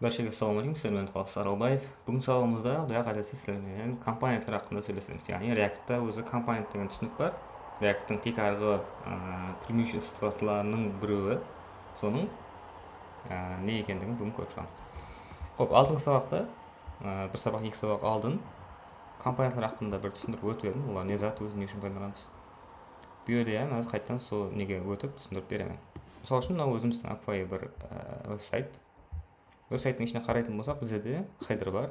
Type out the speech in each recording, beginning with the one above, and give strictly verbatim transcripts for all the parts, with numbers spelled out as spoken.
Bárshege assalawma áleykum, sizler menen Iqlas Aralbaev. Búgingi sabaǵımızda, Quday qálese, sizler menen komponentler haqqında sóylesemiz. Yaǵnıy Reactta ózi komponent degen túsinik bar. Reacttıń tiykarǵı, ı, преимуществосынıń birewi. Sonıń, ı, ne ekenligin búgin kórip shıǵamız. Xop, aldınǵı sabaqta, ı, bir sabaq, eki sabaq aldın komponentler haqqında bir túsindirip ótip edim. Olar ne zat, ózin ne ushın paydalanamız. Bu jerde hám házir qaytadan sol nege ótip túsindirip beremen. Mısal ushın, mınaw ózimizdiń ápiwayı bir, ı, veb-sayt. Veb-sayttıń ishine qaraytın bolsaq, bizde de header bar,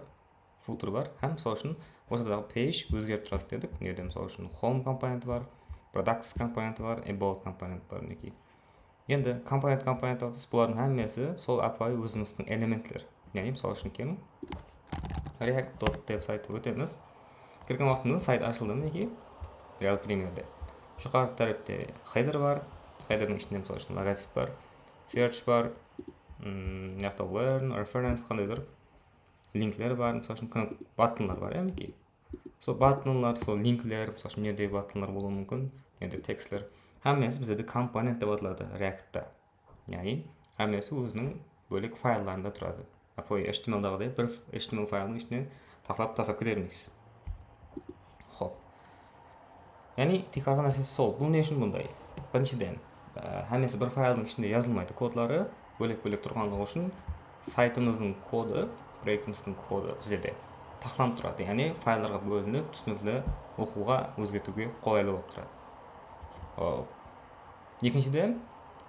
footer bar hám, mısal ushın, ortadaǵı page ózgerip turadı dedik. Mına jerde, mısal ushın, home komponenti bar, products komponenti bar, about komponenti bar, minekey. Endi komponent, komponent deymiz, bulardıń hámmesi sol ápiwayı ózimizdiń elementler. Yaǵnıy, mısal ushın, keliń, react dot dev saytı ótemiz. Kirgen waqtımızda sayt ashıldı, minekey, Real Premier'de. Joqarı tárepte header bar, headerdiń ishinde, mısal ushın, logotip bar, search bar, mm, mına jaqta learn, reference, qandaydur linkler bar, mısal ushın, knop-, buttonlar bar, ya, minekey. Sol buttonlar, sol linkler, mısal ushın, mına jerdegi buttonlar bolıwı múmkin, mına jerde tekstler. Hámmesi bizde de komponent dep ataladı Reactta. Yaǵnıy, hámmesi óziniń bólek fayllarında turadı. Ápiwayı H T M L daǵıday bir H T M L faylınıń ishinen taqlap taslap kete bermeysiz. Xop. Yaǵnıy, tiykarǵı nársesi sol. Bul ne ushın bunday? Birinshiden, e, hámmesi bir fayldıń ishinde jazılmaydı kodları. Bólek-bólek turǵanlıǵı ushın saytımızdıń kodı, proektimizdiń kodı bizde de taqlanıp turadı. Yaǵnıy, fayllarǵa bólinip, túsinikli, oqıwǵa, ózgertiwge qolaylı bolıp turadı. Xop. Ekinshiden,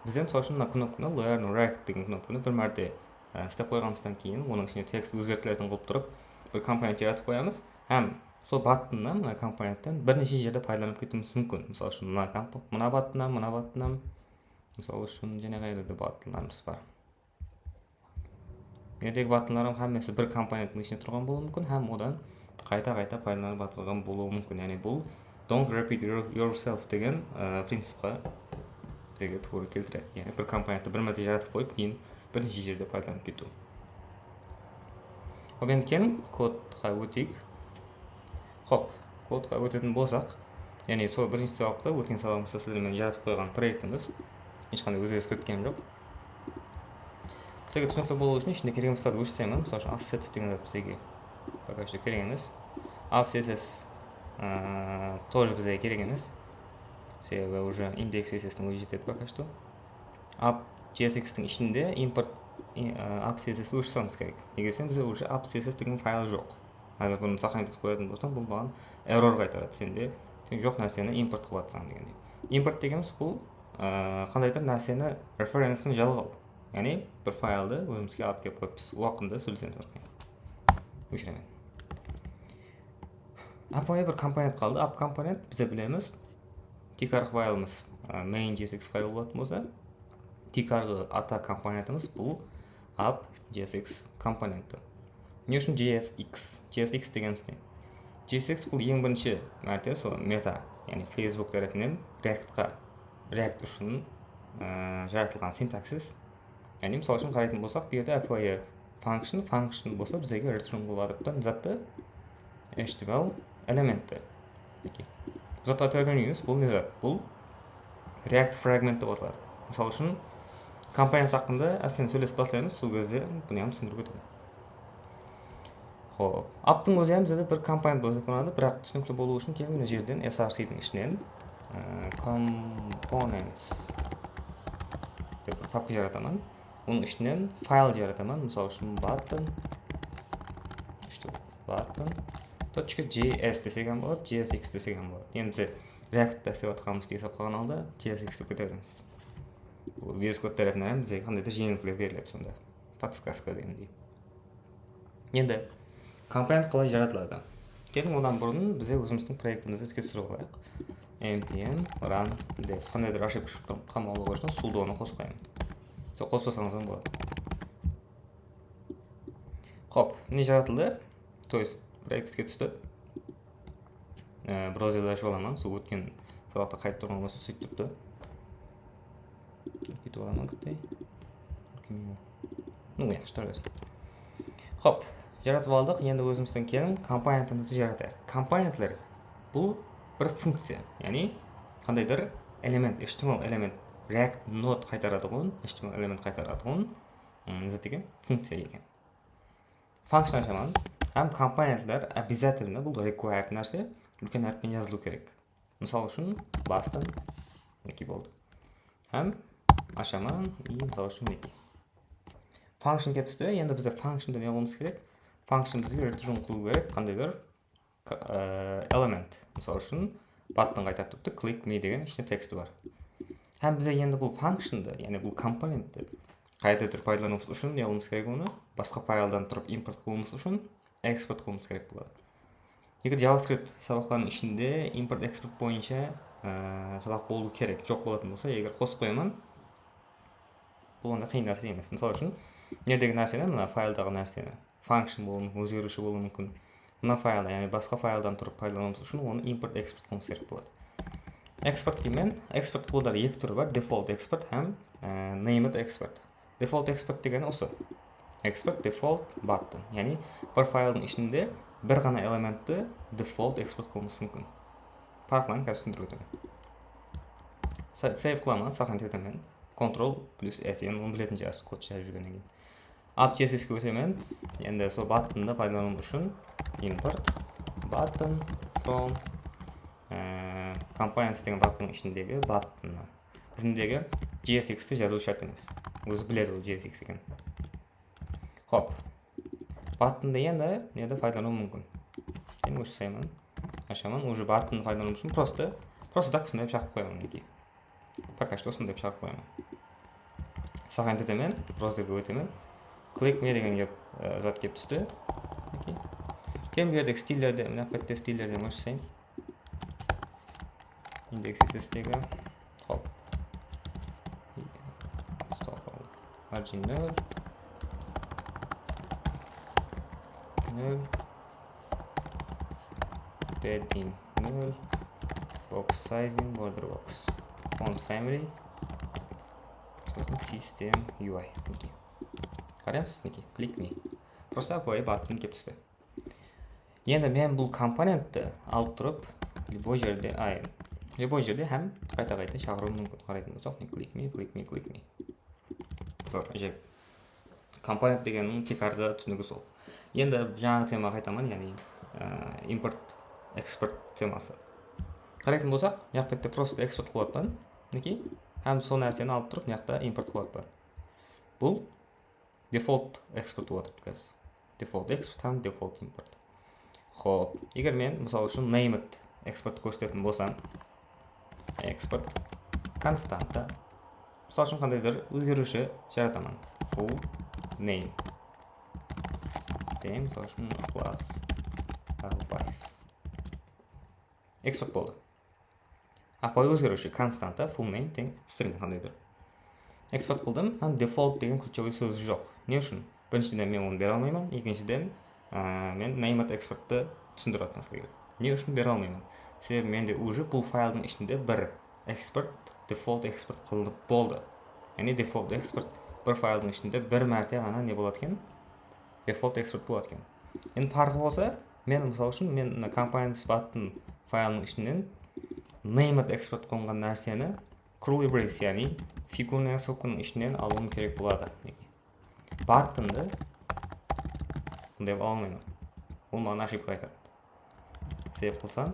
bizde, mısal ushın, mına knopkanı, Learn React degen knopkanı bir márte, e, islep qoyǵanımızdan keyin, onıń ishine tekst ózgertiletin qılıp turıp, bir komponent jaratıp qoyamız. Hám sol buttonnan, mına komponentten bir neshe jerde paydalanıp ketiwimiz múmkin. Mısal ushın, mına komp-, mına buttonnan, mına buttonnan. Mısal ushın, jáne qayerde buttonlarımız bar. Mına jerdegi buttonlarım hámmesi bir komponenttiń ishinde turǵan bolıwı múmkin hám odan qayta-qayta paydalanıp atırǵan bolıwı múmkin. Yaǵnıy, bul don't repeat your-, yourself degen, e, principqa bizlerge tuwrı keltiredi. Yaǵnıy, bir komponentti bir márte jaratıp qoyıp, keyin bir neshe jerde paydalanıp ketiw. Xop, endi keliń, kodqa óteyik. Xop, kodqa ótetin bolsaq, yaǵnıy, sol birinshi sabaqta, ótken sabaǵımızda sizler menen jaratıp qoyǵan proektimiz, hesh qanday ózgeris kiritkenim joq. Sizlerge túsinikli bolıwı ushın ishinde kerek emes zatlardı óshirip taslayman. Mısal ushın, assets degen zat bizlerge пока что kerek emes. App C S S, ıı, тоже bizlerge kerek emes. Sebebi уже index C S S tiń ózi jetedi пока что. App C S X tiń ishinde import, i, ıı, app C S S óshirip taslamamız kerek. Nege deseń, bizde уже app C S S degen fayl joq. Házir bunı сохранить etip qoyatın bolsam, bul maǵan error qaytaradı. Sende, sen joq nárseni import qılıp atsań degendey. Import degenimiz bul, ıı, qandaydur nárseni referencein jalǵaw. Yaǵnıy, bir fayldı ózimizge alıp kelip qoyıppız. Waqtında sóylesemiz arqayın. Óshiremen. Ápiwayı bir komponent qaldı. App komponent, bizler bilemiz. Tiykarǵı faylımız, ıı, main C S X faylı bolatuǵın bolsa, tiykarǵı ata komponentimiz bul app C S X komponenti. Ne ushın C S X? C S X degenimiz ne? C S X bul eń birinshi márte sol Meta, yaǵnıy Facebook tárepinen Reactqa, React ushın, ıı, jaratılǵan sintaksis. Yaǵnıy, mısal ushın, qaraytın bolsaq, bu jerde ápiwayı function, function bolsa bizlerge return qılıp atırıptı, ne zattı? H T M L elementti. Okey. Bul zatqa itibar bermeymiz, bul ne zat? Bul React fragment dep ataladı. Mısal ushın, komponent haqqında ásten sóylesip baslaymız, sol gezde bunı hám túsindirip ótemen. Xop, apptıń ózi hám bizde bir komponent bolıp esaplanadı, biraq túsinikli bolıwı ushın keliń mına jerden S R C diń ishinen, e, components dep bir papka jarataman. Onıń ishinen fayl jarataman, mısal ushın button, işte button точка J S desek hám boladı, J S X desek hám boladı. Endi bizler Reactta islep atqanımız esapqa alǵan halda J S X dep kete beremiz. Bul VS Code tárepinen hám bizge qandaydur jeńillikler beriledi sonda. Подсказка degendey. Endi komponent qalay jaratıladı? Keliń, onnan burın bizler ózimizdiń proektimizdi iske túsirip alayıq. N P M run dev. Qandaydur ошибка shıǵıp qalmawlıǵı ushın sudonı qosıp qoyaman. Siz qospasańız hám boladı. Xop, mine jaratıldı. То есть, proekt iske tústi. E, brauzerdi ashıp alaman. Sol ótken sabaqta qaytıp turǵan bolsa, sóytip turıptı. Ketip alaman, kıttay. Ну, yaqshı, turabersin. Xop, jaratıp aldıq. Endi ózimizdiń keliń komponentimizdi jaratayıq. Komponentler bul bir funkciya, yaǵnıy qandaydur element, H T M L element, React Node qaytaratuǵın, H T M L element qaytaratuǵın, mm, zat eken, funkciya eken. Function ashaman. Hám komponentler обязательно, bul required nárse, úlken hárip penen jazılıw kerek. Mısal ushın, button, minekey, boldı. Hám ashaman, и, mısal ushın, minekey. Function kelip tústi. Endi bizde functionda ne qılıwımız kerek? Function bizge return qılıw kerek, qandaydur ka-, e, element. Mısal ushın, button qaytarıp turıptı, click me degen ishinde teksti bar. Hám bizde endi bul functiondı, yaǵnıy bul komponentti qaydadur paydalanıwımız ushın ne qılıwımız kerek onı? Basqa fayldan turıp import qılıwımız ushın export qılıwımız kerek boladı. Eger JavaScript sabaqlarınıń ishinde import, export boyınsha, e, sabaq bolıwı kerek, joq bolatuǵın bolsa, eger qosıp qoyaman, bul onda qıyın nárse emes. Mısal ushın, mına jerdegi nárseni, mına fayldaǵı nárseni, function bolıwı múmkin, ózgeriwshi bolıwı múmkin. Mına faylda, yaǵnıy basqa fayldan turıp paydalanıwımız ushın onı import, export qılıwımız kerek boladı. Export deymen, export qılıwda eki túri bar, default export hám, e, named export. Default export degeni usı. Export default button. Yaǵnıy bir fayldıń ishinde bir ǵana elementti default export qılıwımız múmkin. Parıqların házir túsindirip ótemen. Sa-, save qılaman, saqlanıp ketemen. Ctrl plus S, endi onı biletin shıǵarsız, kod jazıp júrgennen keyin. App JSXke ótemen. Endi sol buttondı paydalanıw ushın import button from, e, components degen buttonıń ishindegi buttonnı. Izindegi JSXti jazıw shárt emes. Ózi biledi ol JSX eken. Hop. Buttondı endi nede paydalanıw múmkin. Endi óshirip taslayman. Ashaman, уже buttondı paydalanıw ushın prosta, prosta tak sonday qılıp shaqırıp qoyaman, minekey. Пока что sonday qılıp shaqırıp qoyaman. Saqlanıp ketemen, browzerge ótemen. Click me degen gep, e, zat kelip tústi. Minekey. Keyin bu jerdegi stillerdi, mına perte stillerden óshirip taslayın. Index S S degi. Hop. Stop. Margin nol. Nol. Padding nol. Box sizing, border box. Font family. Sosın system U I. Minekey. Qaraymız, minekey. Click me. Prosta ápiwayı button kelip tústi. Endi men bul komponentti alıp turıp, любой jerde, ay, любой jerde hám qayta-qayta shaqırıwım múmkin. Qaraytın bolsaq, mine, click me, click me, click me. Zor, ájayıp. Komponent degenniń tiykarǵı túsinigi sol. Endi jańaǵı temaǵa qaytaman, yaǵnıy, e, import, eksport teması. Qaraytın bolsaq, mına jaqta prosta eksport qılıp atpan, minekey, hám sol nárseni alıp turıp, mına jaqta import qılıp atpan. Bul default eksport bolıp atır házir. Default export hám default import. Xop, eger men, mısal ushın, named exporttı kórsetetin bolsam, export konstanta. Mısal ushın, qandaydur ózgeriwshi jarataman. Full name. Deymen, mısal ushın, Iqlas Dawbaev. Eksport boldı. Ápiwayı ózgeriwshi konstanta, full name teń string qandaydur. Eksport qıldım, hám default degen ключевой sóz joq. Ne ushın? Birinshiden, men onı bere almayman, ekinshiden, á, men named exporttı túsindirip atırman sizlerge. Ne ushın bere almayman? Sebebi mende уже bul fayldıń ishinde bir export, default export qılınıp boldı. Yaǵnıy default export bir fayldıń ishinde bir márte ǵana ne boladı eken? Default export boladı eken. Endi parqı bolsa, men, mısal ushın, men mına components button faylınıń ishinen named export qılınǵan nárseni curly brace, yaǵnıy figurная skobkanıń ishinen alıwım kerek boladı. Minekey. Buttondı bunday qılıp ala almayman. Ol maǵan ошибка qaytaradı. Save qılsam.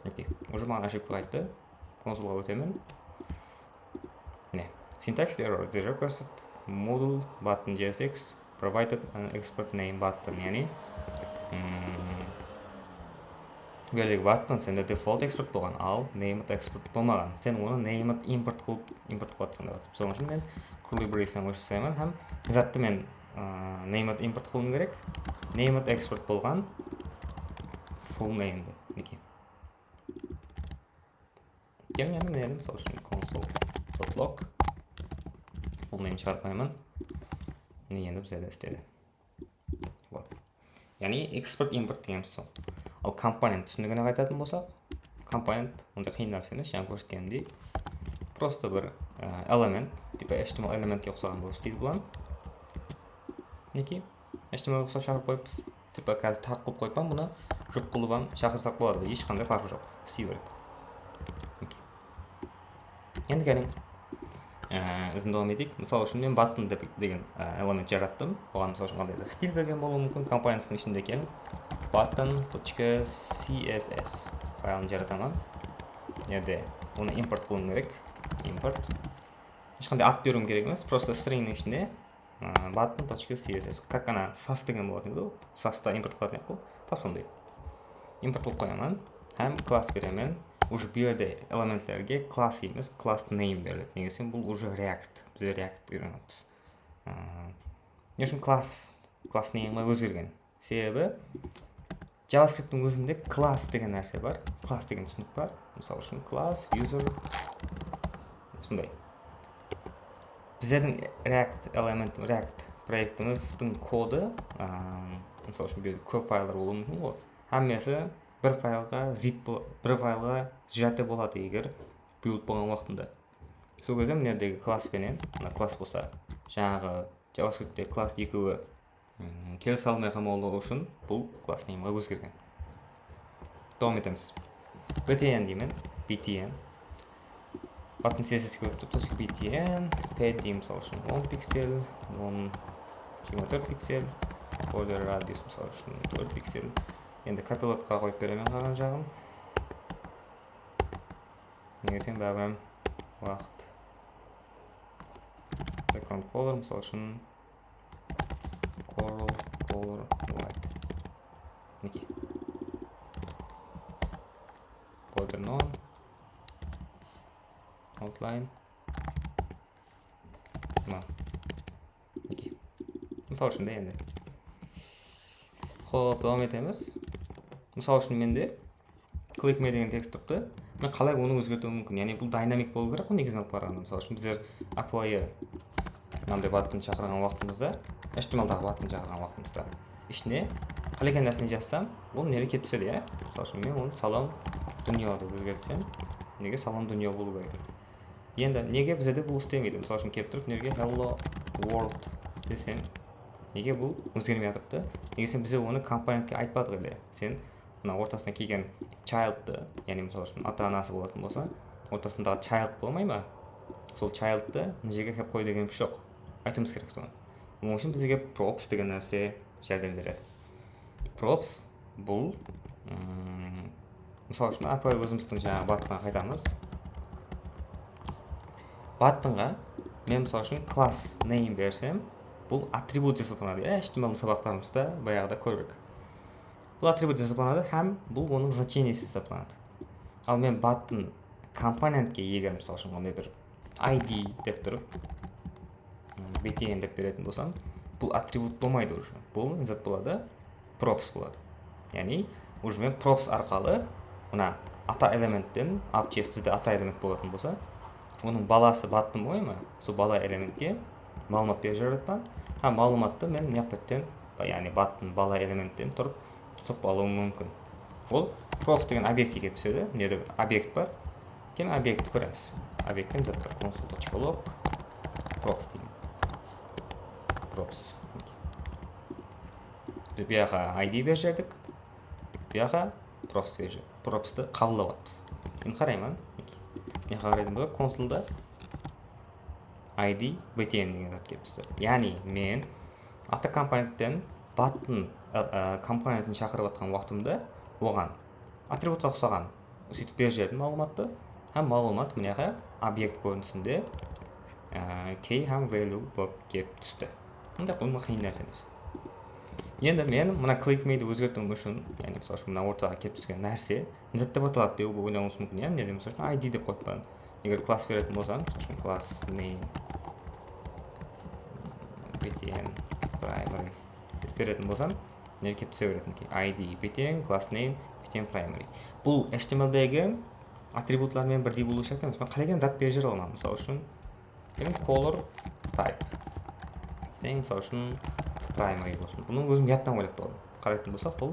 Okey, уже maǵan ошибка qayttı. Konsolǵa ótemen. Mine, syntax error, the requested module button JSX provided an export name button, yaǵnıy, mm, bu jerdegi button sende default export bolǵan, al named export bolmaǵan. Sen onı named import qılıp, import qılıp atsań dep atır. Sonıń ushın men curly brace-ten óshirip taslayman hám zattı men, ıı, named import qılıwım kerek. Named export bolǵan full name-di. Minekey. Keyin endi mına jerden, mısal ushın, console dot log. Full name shıǵarıp qoyaman. Mine, endi bizlerde isledi. Вот. Yaǵnıy export import degenimiz sol. Al komponent túsinigine qaytatın bolsaq, komponent onday qıyın nárse emes, jańa kórsetkenimdey. Prosta bir, e, element, tipa H T M L elementke uqsaǵan bolıp isleydi bular. Minekey, H T M L-ge uqsap shaqırıp qoyıppız. Tipa házir taq qılıp qoyıppan, bunı jup qılıp ham shaqırsaq boladı, hesh qanday parqı joq. Isley beredi. Okey. Endi keliń. Ee, izin dawam eteyik. Mısal ushın men button dep, degen, e, element jarattım. Oǵan, mısal ushın, qandaydur stil bergen bolıwı múmkin. Componentstıń ishinde kelin button tochka C S S faylın jarataman. Mına jerde onı import qılıwım kerek. Import. Hesh qanday at beriwim kerek emes. Prosta stringniń ishinde, e, button tochka C S S. Как ana Sass degen bolatuǵın edi, Sassta import qılatuǵın edik ǵoy. Tap sonday. Import qılıp qoyaman. Hám klass beremen. Уже bul jerde elementlerge klass emes, class name beriledi. Nege deseń, bul уже React. Biz React úyrenip atırmız. Aa, ne ushın klass, class name ózgergen? Sebebi JavaScripttiń ózinde klass degen nárse bar. Klass degen túsinik bar. Mısal ushın, klass, user, usınday. Bizlerdiń React element, React proektimizdiń kodı, aa, mısal ushın, bul jerde kóp fayllar bolıwı múmkin ǵoy. Hámmesi bir faylǵa zip bol-, bir faylǵa sjáte boladı, eger build bolǵan waqtında. Sol gezde mına jerdegi klass penen, mına klass bolsa, jańaǵı JavaScriptte klass ekewi, mm, kelise almay qalmawlıǵı ushın bul class nameǵa ózgergen. Dawam etemiz. B T N deymen, B T N. Button C S S kelip turıptı, btn, padding, mısal ushın, on piksel, on, jigirma tórt piksel, border radius, mısal ushın, tórt piksel. Endi kopilotqa qoyıp beremen qalǵan jaǵın. Nege deseń, báribir waqıt. Background color, mısal ushın, coral color white. Minekey. Border none. Outline. Mına. Minekey. Mısal ushın da endi. Xop, dawam etemiz. Mısal ushın mende click me degen tekst turıptı. Men qalay onı ózgertiwim múmkin? Yaǵnıy bul dinamik bolıw kerek ǵoy, negizin alıp qaraǵanda. Mısal ushın bizler ápiwayı mınanday button shaqırǵan waqtımızda, H T M L daǵı button shaqırǵan waqtımızda ishine qálegen nárseni jazsam, ol mına jerge kelip túsedi, ya. Mısal ushın men onı Salam dúnya dep ózgertsem, nege Salam dúnya bolıw kerek? Endi nege bizde bul islemeydi? Mısal ushın kelip turıp, nerge hello world desem, nege bul ózgermey atırıptı? Nege deseń, biz onı komponentke aytpadıq ele. Sen mına ortasına kelgen childtı, yaǵnıy, mısal ushın, ata-anası bolatuǵın bolsa, ortasındaǵı child bolmay ma? Sol childtı mına jerge kelip qoy degenimiz joq. Aytıwımız kerek sonı. Onıń ushın bizge props degen nárse járdem beredi. Props bul, mm, mısal ushın, ápiwayı ózimizdiń jańaǵı buttonǵa qaytamız. Buttonǵa men, mısal ushın, class name bersem, bul atribut esaplanadı. Ya, H T M L sabaqlarımızda bayaǵıda kórdik. Bul atribut esaplanadı hám bul onıń значениеsi esaplanadı. Al men button komponentke eger, mısal ushın, qandaydur I D dep turıp, mm, B T N dep beretin bolsam, bul atribut bolmaydı уже. Bul ne zat boladı? Props boladı. Yaǵnıy, уже men props arqalı mına ata elementten, object bizde ata element bolatın bolsa, onıń balası button bolmay ma? Sol bala elementke maǵlıwmat berip jiberetin. Há, maǵlıwmattı men mına jaqtan, yaǵnıy button bala elementten turıp, tutıp alıwım múmkin. Ol props degen obyektke kelip túsedi. Mına jerde bir obyekt bar. Keliń, obyektti kóremiz. Obyektten zat bar. Console.log props deymen. Props. Biz bu jaqqa I D berip jiberdik. Bu jaqqa props berip jiberdik. Propstı qabıllap atırmız. Endi qarayman. Mına jaqqa qaraytuǵın bolsaq, konsolda I D B T N degen zat kelip tústi. Yaǵnıy men ata komponentten button, ı, ı, komponentin shaqırıp atqan waqtımda oǵan atributqa uqsaǵan sóytip berip jiberdim maǵlıwmattı. Hám maǵlıwmat mına jaqqa obyekt kórinisinde, ı, key hám value bolıp kelip tústi. Mında bul qıyın nárse emes. Endi men mına click me di ózgertiwim ushın, yaǵnıy, mısal ushın, mına ortaǵa kelip túsken nárse zat dep ataladı dep oylawıńız múmkin, ya, mına jerde, mısal ushın, I D dep qoyıppan. Eger klass beretin bolsam, mısal ushın, class name B T N primary dep beretin bolsam, ne kelip túse beretin eken? I D B T N, class name B T N primary. Bul H T M L degi atributlar menen birdey bolıwı shárt emes. Men qálegen zat berip jibere alaman. Mısal ushın, Endi color type. Endi, mısal ushın, primary bolsın. Bunı ózim yadtan oylap taptım. Qaraytuǵın bolsaq, bul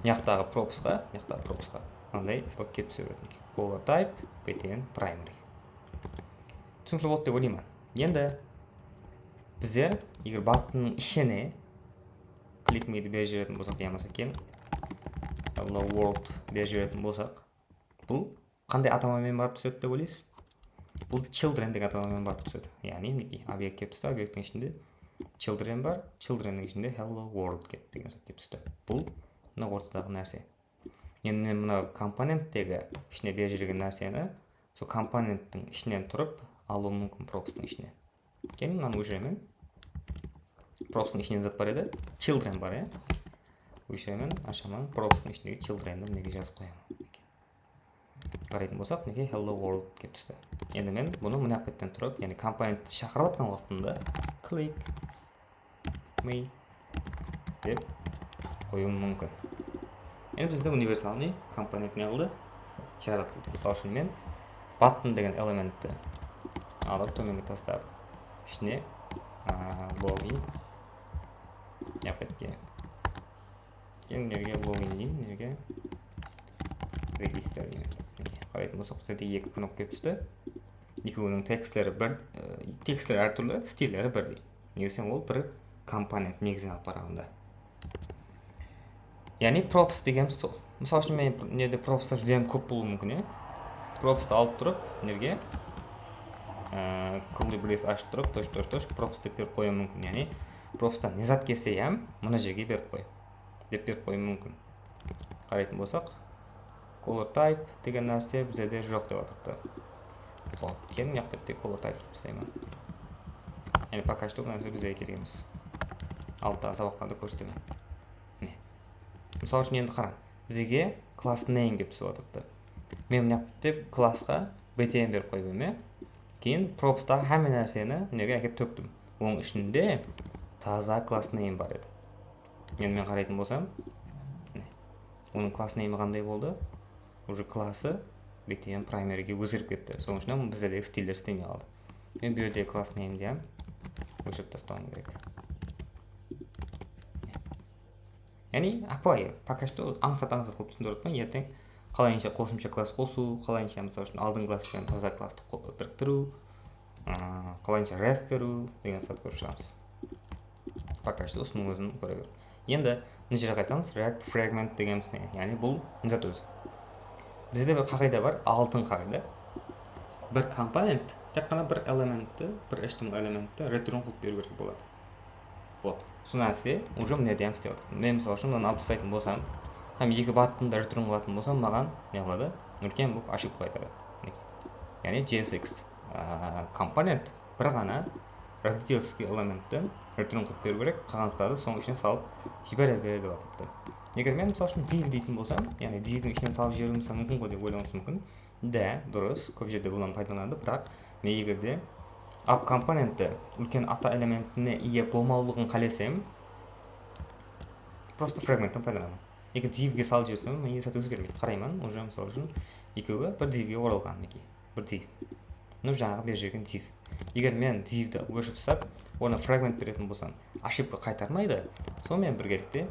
mıyaqtaǵı propsqa, mıyaqtaǵı propsqa mınanday bolıp kelip túse beredi. Color type, B T N primary. Túsinikli boldı dep oylayman. Endi bizler eger buttonnıń ishine click me di berip jiberetin bolsaq, yamasa eken hello world berip jiberetin bolsaq, bul qanday atama menen barıp túsedi dep oylaysız? Bul children degen atamaman barıp túsedi. Yaǵnıy, minekey, obyekt kelip tústi, obyekttiń ishinde children bar, childrenniń ishinde hello world kelip degen zat kelip tústi. Bul mına ortadaǵı nárse. Endi men mına komponenttegi ishine berip jibergen nárseni sol komponenttiń ishinen turıp alıwım múmkin, propstıń ishinen. Keyin mınanı óshiremen. Propstıń ishinen zat bar edi. Children bar, ya. Óshiremen, ashaman. Propstıń ishindegi childrenni minekey jazıp qoyaman. Qaraytın bolsaq, minekey, hello world kelip tústi. Endi men bunı mına betten turıp, yaǵnıy komponentti shaqırıp atqan waqtımda click me dep qoyıwım múmkin. Endi bizde universalnıy komponent ne qıldı? Jaratıldı. Mısal ushın, men button degen elementti alıp, tómenge taslap, ishine, a, login, yapetke. Keyin nerge login deyin, nerge register deyin. Qaraytın bolsaq, bizde eki knopka kelip tústi. Ekewiniń tekstleri bir, e, tekstleri hár túrli, stilleri birdey. Nege deseń, ol bir komponent negizinen alıp qaraǵanda. Yaǵnıy props degenimiz sol. Mısal ushın, men nerde propslar júdá hám kóp bolıwı múmkin, ya. Propstı alıp turıp, nerge, e, круглый brace ashıp turıp, tosh, tosh, tosh, props dep berip qoyıwım múmkin. Yaǵnıy propstan ne zat kelse hám mına jerge berip qoy dep berip qoyıwım múmkin. Qaraytın bolsaq, color type degen nárse bizde joq dep atırıptı. Hop, keyin mına betten color type isleymen. Yaǵnıy, пока что bul nárse bizge kerek emes. Aldıdaǵı sabaqlarda kórsetemen. Mine. Mısal ushın, endi qarań. Bizge class name kelip túsip atırıptı. Men mına bette klassqa btn berip qoyıp eme. Keyin propstaǵı hámme nárseni mına jerge ákelip tóktim. Onıń ishinde taza class name bar edi. Endi men qaraytın bolsam, mine, onıń class name'i qanday boldı? Уже klası btn primaryge ózgerip ketti. Sonıń ushın hám bizlerdegi stiller islemey qaldı. Men bu jerdegi class name'di hám óshirip taslawım kerek. Yaǵnıy, ápiwayı, пока что ańsat-ańsat qılıp túsindirip atırman, erteń qalayınsha qosımsha klass qosıw, qalayınsha, mısal ushın, aldınǵı klass penen taza klasstı qo-, biriktiriw, aa, qalayınsha ref beriw degen zat kórip shıǵamız. Пока что usınıń ózin kóre beriń. Endi mına jerge qaytamız, React fragment degenimiz ne? Yaǵnıy bul ne zat ózi? Bizde bir qaǵıyda bar, altın qaǵıyda. Bir komponent, tek ǵana bir elementti, bir H T M L elementti return qılıp beriw berek boladı. Вот. Usı nárse уже mına jerde hám islep atır. Men, mısal ushın, mınanı alıp taslaytın bolsam, hám eki buttondı return qılatın bolsam, maǵan ne qıladı? Úlken bolıp ошибка qaytaradı. Minekey. Yaǵnıy J S X, aa, komponent bir ǵana readtileskiy elementti return qılıp beriw kerek, qalǵan zatlardı sonıń ishine salıp jibere ber dep atırıptı. Eger men, mısal ushın, div deytin bolsam, yaǵnıy divdiń ishine salıp jiberiwim múmkin ǵoy dep oylawıńız múmkin. Да, durıs, kóp jerde bunnan paydalanadı, biraq men eger de app komponenti úlken ata elementine iye bolmawlıǵın qálesem, просто fragmentten paydalanaman. Eger divge salıp jibersem, men zat ózgermeydi. Qarayman, уже, mısal ushın, ekewi bir divge oralǵan, minekey. Bir div. Ну, jańaǵı berip jibergen div. Eger men divdi óshirip taslap, oǵan fragment beretin bolsam, ошибка qaytarmaydı. Sonıń menen birgelikte,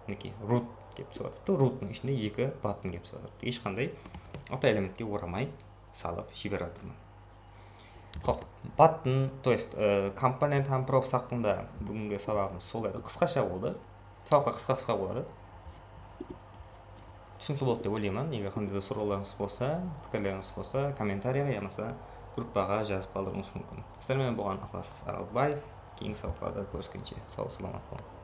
minekey, root kelip túsip atırıptı. Roottıń ishinde eki button kelip túsip atırıptı. Hesh qanday ata elementke oramay salıp jiberip atırman. Hop, button, то есть, e, komponent hám props haqqında búgingi sabaǵımız solay edi. Qısqasha boldı. Sabaqlar qısqa-qısqa boladı. Túsinikli boldı dep oylayman. Eger qanday da sorawlarıńız bolsa, pikirlerińiz bolsa, kommentariyaǵa yamasa gruppaǵa jazıp qaldırıwıńız múmkin. Sizler menen bolǵan Iqlas Aralbaev. Keyingi sabaqlarda kóriskenshe, saw-salamat bolıń.